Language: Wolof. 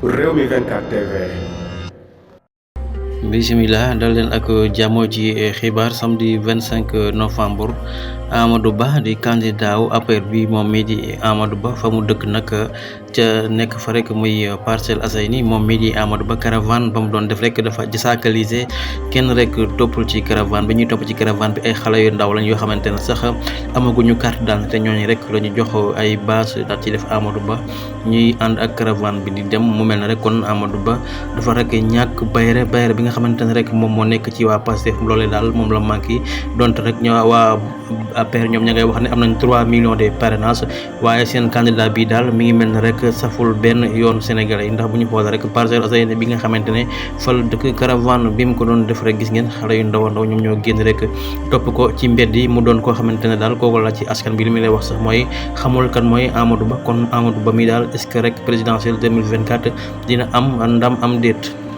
Rewmi 24 TV. Bismillah dal leen ak jàmm ci xibaar samedi 25 novembre Amadou Ba di candidat wu APR bi moom mii di Amadou Ba fa mu dëkk nag ca nekk fa rek muy Parcelles Assainies moom mii di Amadou Ba caravane ba mu doon def rek dafa jasakaliser kenn rek toppul ci caravane bi ñuy topp ci caravane bi ay xale yu ndaw lañ yoo xamante ne sax amaguñu carte d'identité ñooñu rek la ñu jox ay bâche daal ci def Amadou Ba ñuy ànd ak caravane bi di dem mu mel ne rek kon Amadou Ba dafa rek ñàkk bayre bi nga xamante ne rek moom moo nekk ci waa Pastef loolee daal moom la manqué donte rek waa APR ñoom ña ngay wax ne am nañ 3 millions de parrainage waaye seen candidat bi daal mi ngi mel ne rek saful benn yoon Sénégalais yi ndax bu ñu xoolee rek Parcelles Assainies bi nga xamante ne fal dëkk caravane bi mu ko doon def rek gis ngeen xale yu ndaw a ndaw ñoom ñoo génn rek topp ko ci mbedd yi mu doon koo xamante ne daal kooku la ci askan bi li muy lay wax sax mooy xamul kan mooy Amadou Ba kon Amadou Ba mi daal est-ce que rek présidentielle 2024 dina am ndam am déet.